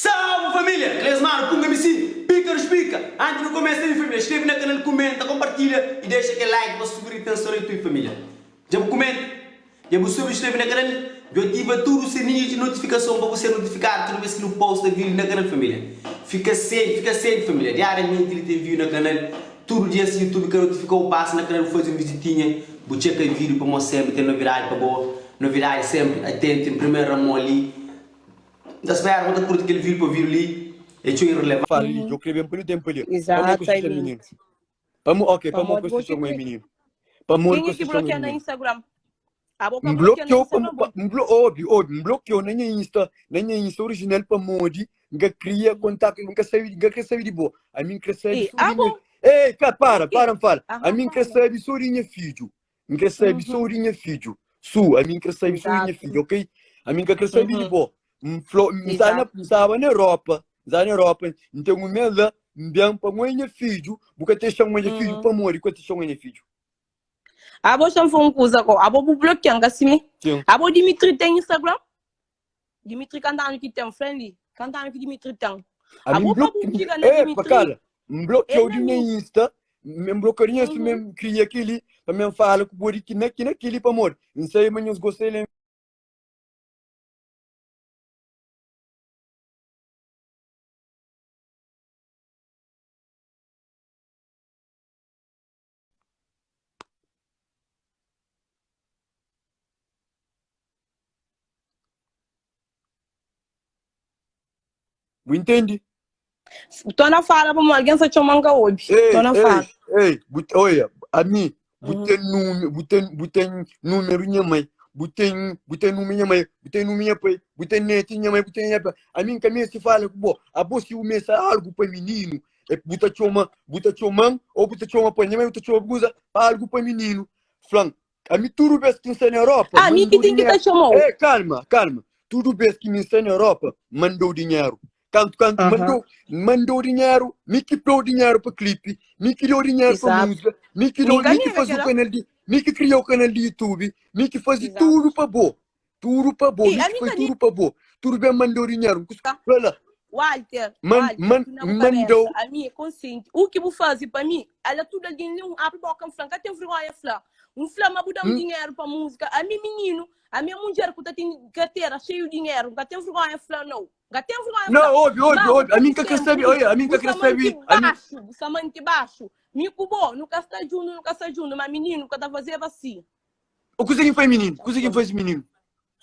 Salve família! Clesmar Punga MC, pica nos pica! Antes nu começa mi família, inscreve na canal, comenta, compartilha e deixa aquele like pa subir atenção na tua família. Dja bu comenta? Dja bu sub inscreve na canal? Dja ativa tudo sininho de notificação pa bu ser notificado tudo vez que nu posta vídeo na canal família. Fica ciente, fica ciente família, diariamente li tem vídeo na canal, tudo dia se YouTube ka notificou passa na canal bu faze um visitinha, bu txeka vídeo pamo sempre tem novidade pa bo, novidade sempre atento em primeira mão li. N ta spera bu ta kurti kel vídeo pa vídeo li é txeu irrelevante. Fala li, djo kre ben pa li tem pa li. Pamodi ku sta mininu? Pamo, ok, pamodi ku sta un mininu? Pamodi ku sta un mininu? na Instagram? N blokiou, n blo, obi, obi, n blokiou na nha Insta, na nha Insta original pamodi N ka kria kontaktu, N ka sabe, N ka kre sabe di bo. Ami N kre sabe so di nha. Ei, ka para, para N fala. Ami N kre sabe so di nha fidju. N kre sabe so di nha fidju. Su, ami N kre sabe so di nha fidju, ok? Ami N ka kre sabe di bo. N fla, N sta na, N staba na Europa, N staba na Europa, N ten un mês la, N ben pa N oia nha fidju, bu ka dexa-m oia nha fidju, pamodi ku ka dexa-m oia nha fidju? Abo xa-m fla un kuza ko, abo bu blokia-m, ka sime? Sim. Abo Dimitri ten Instagram? Dimitri kantu anu ki ten? Fla-m li, kantu anu ki Dimitri ten? Ami Abo N pa bu blokia, txiga na epa, Dimitri, kala, N é blokiau na di nha mi. Insta, N blokiau di nha Insta, Uhum. mi kria kel-li, pa mi N fala ku bo di ki na ki na kel-li pamodi N sabe ma nhos gosta el. Bu intendi? Tô na fala pamodi algen sa txoma-m ka obi. Ei, Tô na ei, fala. ei, bu, oia, ami, bu Uhum. ten número, bu ten, bu ten número nha mãe, bu ten, bu ten número nha mãe, bu ten número nha pai, bu ten net nha mãe, bu ten nha pai. Ami nka meste fala ku bo. Abo si bu meste algu pa mininu, é bu ta txoma, bu ta txoman ou bu ta txoma pa nha mãe, bu ta txoma pa kuza, pa algu pa mininu. Flan, ami tudu bes ki N sta na Europa, Ah, mi ki mandou ten ki ta dinheru. txomau. Ei, kalma, kalma. Tudu bes ki mi N sta na Europa, mandou dinheru. Kantu, kantu, Aham. mandou, mandou dinheru, mi ki dou dinheru pa klipi, mi ki dou dinheru pa Exato. múzika, mi ki dou, Mi ka mi ki nega faze o kela. kanal di, mi ki kria o kanal di YouTube, mi ki faze Exato. tudu pa bo. Tudu pa bo, Ei, mi ki ami faze ka tudu pa bo. Tudu ben mandou dinheru. N nega. fla la, Walter, man, Walter, man, tu na bu kabesa, mandou. ami é konsienti. U ki bu faze pa mi, ala tudu algen li, un abri boka N fla, N ka ten vergonha fla. N fla ma bu da-m N, dinheru pa múzika. Ami mininu, ami é mudjer ku ta ten kartera xeiu dinheru, N ka ten vergonha fla nau. N ka ten vergonha Não, fla. ouve, ouve, Ma bu ouve. A mim pode que quer senpri, saber, olha, a mim bu que quer sta manti saber, a mim, baxu, bu sta manti baxu. Mi ku bo, nu ka sta djuntu, nu ka sta djuntu, ma mininu ka ta fazeba si. o kusa que foi menino, kusa que foi esse menino.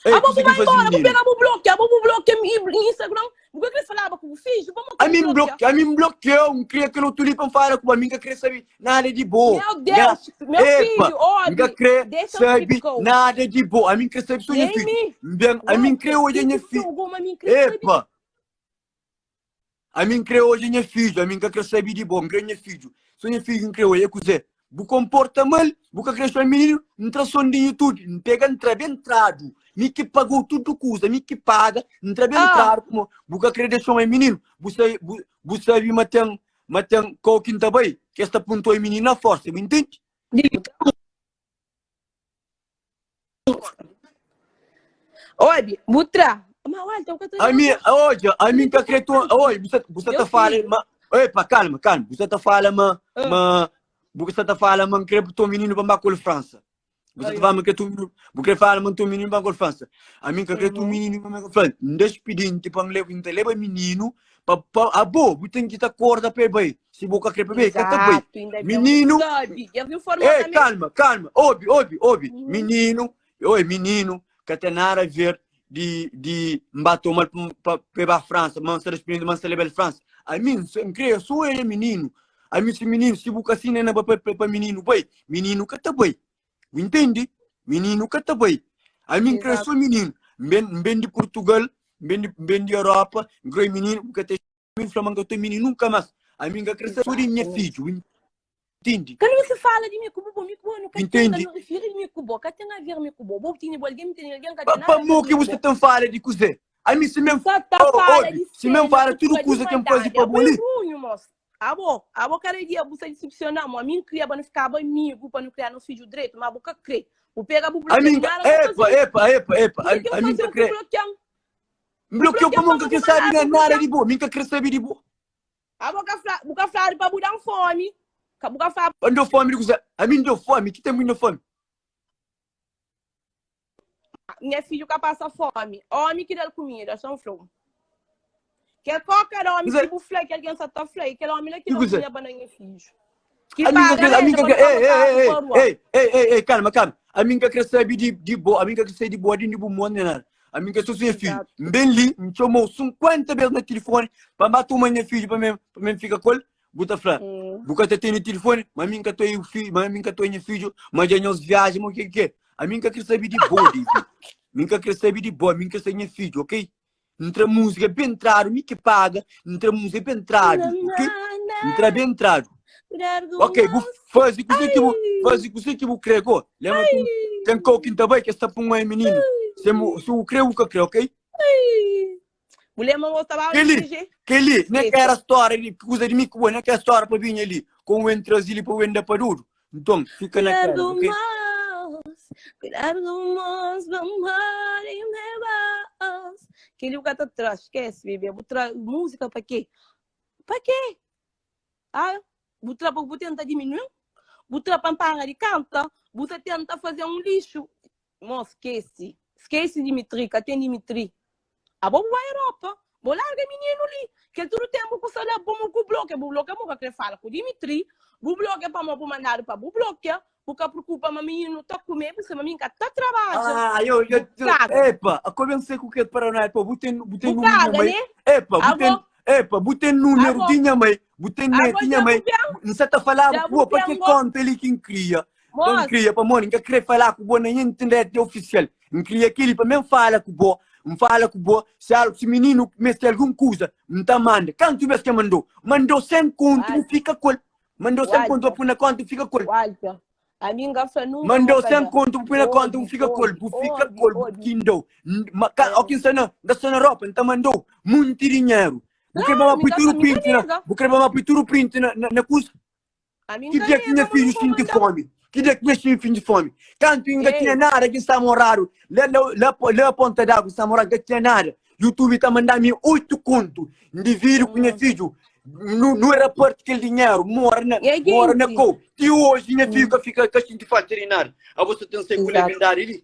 Ei, Abo kusa bu que vai foi esse embora, bu menino. pega bu blokia, abo bu blokia mi Instagram, bu ka kre falaba ku bu fidju, pamodi A ki bu mim blokia? bloqueou, a mim bloqueou, não queria que no tulipa fala com a mim que queria saber nada de boa. Meu Nga, Deus, meu epa, filho, nunca obi, queria deixa eu saber explicar. nada de boa. A mim queria saber só minha Nem filho. mi, Bem, a mim queria Walter, hoje ti minha ki filho. fla ma mi kre saber. Epa, A mi N kre odja nha fidju, ami N ka kre sabe di bo, N kre nha fidju. So nha fidju N kre odja, é kuzê? Bu konporta mal, bu ka kre txoma mininu, N tra son di YouTube, N pega N tra ben tradu, mi ki pagou tudu kuza, mi ki paga, N tra ben Ah, tradu pamodi bu ka kre dexa-m mininu, bu sabe, bu, bu sabe ma ten, ma ten kau ki N ta bai, ki es ta punta-u mininu na forsa, bu intende? Obi, bu tra. Ma Walter, bu ka tra Ami, nada. odja, ami Ami ka ta kre to, kontenti. oi, bu sa, bu sa Meu ta fala, filho. ma, epa, calma, calma, bu sa ta fala ma, Ah, ma, bu sa ta fala ma n'kre to mininu pa ba kol França. Bu sa ta ai, fala ma n'kre to mininu, bu kre fala ma n'to mininu pa kol França. Ami ka kre to uhum. mininu pa ba kol França. N'da expediente pa n'leba, n'ta leba mininu pa, pa, abo, bu ten ki ta korda pa e bai. Si bu ka kre pa bai, ka ta bai. Exato, ainda bem bu Mininu, sabe. Deus informou Ei, também. calma, calma, obi, obi, obi. Uhum. Mininu, oi, mininu, ka ten nada a ver di, di N ba toma-l pa, pa e ba Fransa, ma N sta despedindo, ma N sta leba-l Fransa. Ami, N sa- N kre so el é mininu. Ami si mininu, si bu ka sina na papel pa, pa mininu bai, mininu ka ta bai. Bu intende? Mininu ka ta bai. Ami N kre Exato. so mininu. N ben, N ben di Portugal, N ben di, N ben di Europa, N kre mininu, bu ka ta mi fla ma N ka ta mininu nunka mas. Ami N ka kre sabe di nha Exatamente. fidju, bu intende? Ka nu se fala di mi ku bo, bo mi ku bo nu ka ten, ka Intende? nu rifiri di mi ku bo, ka ten a ver mi ku bo. Bo tene bo algen, mi tene algen, ka Pa, ten nada a ver pamó mi ki ku bu sta bo. ta fala di kuzê? Ami si mi Sa ta oh, fala obi, di si mi sena fala ku tudu ka di kuza ki N faze maldadi. pa Abo bo é li, runhu, mos. Abo, abo kada dia bu sa disipsiona mo. Ami N kria pa nu fikaba amigu, pa nu kria nos fidju dretu, ma bu ka kre. Bu pega bu ami blokia-m, N ka, nada ka epa, faze-u. epa, epa, epa, Kuzê ki N ami N ka faze-u ku kre. blokia-m? N Bu blokiau blokia-m pamodi N pamodi ka bu kre sabe mandadu na bu nada blokia-m. di bo. Mi N ka kre sabe di bo. Abo ka fla, bu ka fladu pa bu da-m fomi. Ka bu ka fla. Pa N da-u fomi di kuzê? Ami N da-u fomi? Ki tenpu N da-u fomi? Nha fidju ka pasa fomi. Omi ki da-l kumida, xa N fla-u. Kel koka di omi Kuzê? ki bu fla ki algen sa ta fla, é kel omi la ki Ki da kuzê? kumida pa da nha fidju. Ki Ami N ka paga kre, ami renda N ka pa kre, nu ei, toma ei, karu ei, pa rua. ei, ei, ei, ei, kalma, kalma. Ami N ka kre sabe di, di bo, ami N ka kre sabe di bo, di bu mon, nem nada. Ami N ka sou nha fidju. Exato. N ben li, N txomau 50 bes na tilifoni pa N ba toma nha fidju pa mi, pa mi fika ku el. Bu ta fla, bu ka ta tene tilifoni, ma mi N ka ta oia fi, ma mi N ka ta oia nha fidju, ma dja nhos viaja, ma o ke ke. Ami N ka kre sabe di bo, David. Mi N ka kre sabe di bo, ami N kre sabe nha fidju, ok? N tra múzika ben tradu, mi ki paga, N tra múzika ben tradu, ok? N tra ben tradu. Ok, bu faze kuzê ki bu faze kuzê ki bu kre go. Lembra ki ten kau ki N ta bai ki es ta pun ai mininu. Se bu se bu kre bu ka kre, ok? Bu lembra mo staba Keli, DG? keli, ne ka era Esqueça. stória di kuza di mi ku bo, ne ka stória pa binha li, ku un trazi li pa un da pa dudu. Nton, fika na kela, Largo ok? mos, largo mos, bamari me bas. Kel-li bu ka ta tra, esquece, bebê. Bu tra música pa quê? Pa quê? Ah, bu tra pa bu tenta diminui-m? Bu tra pa N para di kanta? Bu ta tenta faze un lixu? Mo, skese. Skese Dimitri, ka ten Dimitri. Abo bu bai Europa, bo larga mininu li. Kel tudu tenpu ku sta la, bo mo ku blokia, bu blokia mo ka kre fala ku Dimitri, bu blokia pamo bu mandadu pa bu blokia, bu ka preokupa ma mininu ta kume, bu fla ma mi ka ta trabadja. Ah, eu, eu, Bu kaga. epa, a comecei com que paranoia, pô, bu tem, bu tem Bu número de minha kaga, mãe. né? Epa, bu tem, Abo, epa, bu tem número abo, de minha mãe, bu tem net abo minha dja bu mãe. ben, Não sei tá falando, dja bu pô, para ben que go. conta ali quem cria? N Mos, kria pamodi N ka kre fala ku bo na nha internet ofisial. N kria keli pa mi N fala ku bo. N fala ku bo si al si mininu meste algun kuza, N ta manda. Kantu bes ke mandou? Mandou 100 kontu bu Walter, fika ku el. Mandou 100 kontu bu Walter, pui na konta bu fika ku el. Walter, ami N ka fla nunka ma Mandou ka 100 da. kontu bu pui na konta bu Obi, fika ku el. obi, Bu fika obi, ku el bu obi. ki N dau. N ma ka Eh. oki N sta na N ta sta na Europa N ta mandou munti dinheru. Bu kre pa Klaru, ma mi pui ka tudu fla, mi ka print na nega. bu kre pa ma pui tudu print na na na kuza? Ami N Ki ka dia ki nega nha ma fidju nu xinti manda-m. fómi? Ki dia ki nha fidju xinti fómi? Kantu N ka tinha Ei, nada ki N sta moradu la, la, la, la Ponta d'Água, N sta moradu, N ka tinha nada. YouTube ta manda-mi oitu kontu. N dividi ku nha mm. fidju. Nu, nu raparti kel dinheru, mora na, Nha mora na genti. kou. Ti oji nha fidju Mm. ka fika, ka xinti falta di nada. Abo sa ten sai ku Exato. levendadi li?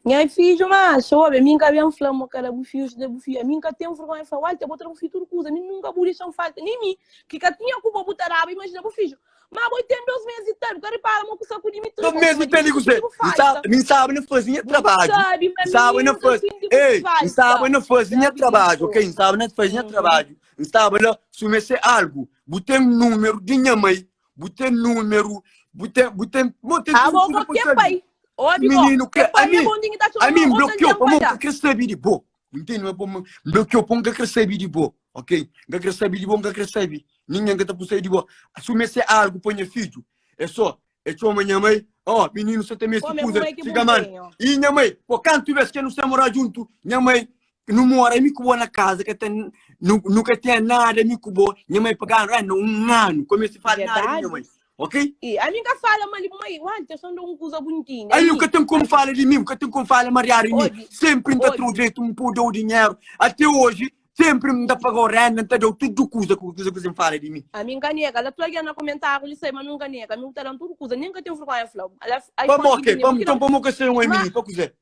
Nha fidju macho, obi, ami nka ben fla mo ka da bu fidju, da bu fidju. Ami nka ten vergonha fla, Walter, bo ta da bu fidju tudu kuza, mi nunka bu dexa-m falta, nin mi, ki ka tinha ku bo, bu ta daba, imajina bu fidju. Ma bo ten dos mes i tal, bu ka ripara mo ku sta ku Dimitri, Dos bo mes sima i tal i Dimitri kuzê? xinti bu N sa, falta. mi N staba na faze nha Bu trabadju. sabi ma N staba na mininu ta faze, xinti bu ei, N staba falta. na faze nha Sabi trabadju, disu. ok? N staba na faze nha Uhum. trabadju. N staba la, si bu meste algu, bu ten númeru di nha mai, bu ten númeru, bu ten, bu ten, bo ten tudu Abo kuza go pa ke sabe. pai. Obi go. Mininu Ke kre, pai é ami, bom dingi ta txoma ami ma N otu blokiou algen pa pamodi N da. ka kre sabe di bo. Ntende? Ma pamodi N blokiou pamodi N ka kre sabe di bo, ok? N ka kre sabe di bo, N ka kre sabe. Ningen ka ta pui sabe di bo. Si bu meste algu pa nha fidju, é so é txoma nha mai, ó, mininu sa ta meste Kome bu kuza, mai ki bu txiga manda. npenha. I nha mai, pô, kantu bes ke nu sta mora djuntu, nha mai, Nu mora mi ku bo na kaza ka ten nu, nu ka ten nada mi ku bo nha mãe paganu eh, na un anu ka meste fala nada di nha Verdade. mãe ok E ami ka fala mal di bu mãe Walter só nda un kuza bonitinha Aí ami ka ten como fala di mi ka ten como fala mariadu di mi obi sempre N ta trau obi direito N pode dau dinheru até hoje sempre N ta pagau renda N ta dau tudu kuza ku kuza ku sen fala di mi ami N ka nega la tudu algen na komentariu li sai ma mi N ka nega ami bu ta dan tudu kuza nen ka ten vergonha fla ala pamo iPhone ki ok bini pamo bu ki nton dan pamo ka ser un ma mininu pa kuze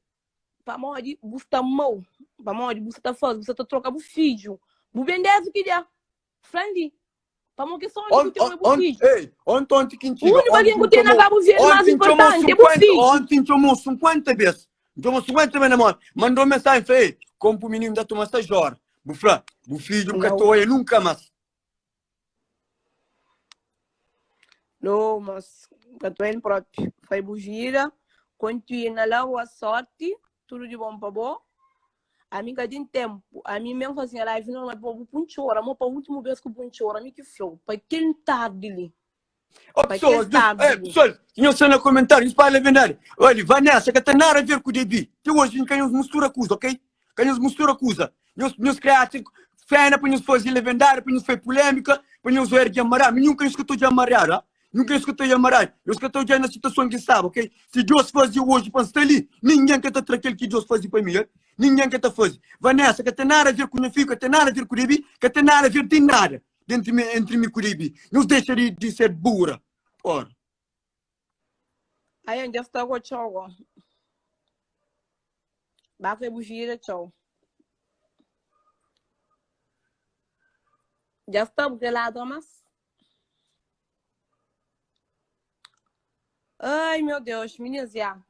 Pamodi bu sta mau, pamodi bu sta ta faze, bu sta ta troka bu fidju. Bu ben desdi ki dia? Fla-m li, pamodi ki sonju ku ten é bu fidju. Ei, onti onti ki N txiga, Úniku onti algen N ku ten na txomou, Kabu Verdi más onti N txomou inportanti é bu 50, fidju. onti N txomou 50 bes. N txomou 50 bes na modi. Mandou mensajen, fla, ei, konpu mininu ta toma 6 ora. Bu fla, bu fidju bu ka ta Nau. oia nunka mas. No, mas ka ta el propi. Fai bu vida, kontinua la, boa sorti, tudu di bon pa bo. Ami ka ten tempu, ami mesmu fasi nha live normal, pa bu pun txora, mo pa ultimu bes ku pun txora, mi ki flau, pa kel tardi li. Ó Pa pessoal, kel tardi eh, li. pessoal, nhos sta na komentáriu, nhos fala verdadi. Olha, Vanessa ka ten nada a ver ku Debi. Ti oji ka nhos mistura kuza, ok? Ka nhos mistura kuza. Nhos, nhos kre atxa fena pa nhos faze levendáriu, pa nhos fai pulémika, pa nhos oia algen mariadu. Mi nunka nhos ka ta odja mariadu, ah. Nhu ka eskuta nha maradu, nhos ka ta odja na situason ki N staba, ok? Si Deus faze oji pa N sta li, ningen ka ta tra kel ki Deus faze pa mi, ningen ka ta faze. Vanessa, ka ten nada a ver ku nha fidju, ka ten nada a ver ku Debi, ka ten nada a ver di nada dentri mi, entri mi ku Debi. Nhos dexa di, di ser bura, ora. Ai, dja sta go txau go. Ba kre bu gira txau. Dja sta bu kre ladra mas? Ai, meu Deus, meninas, já.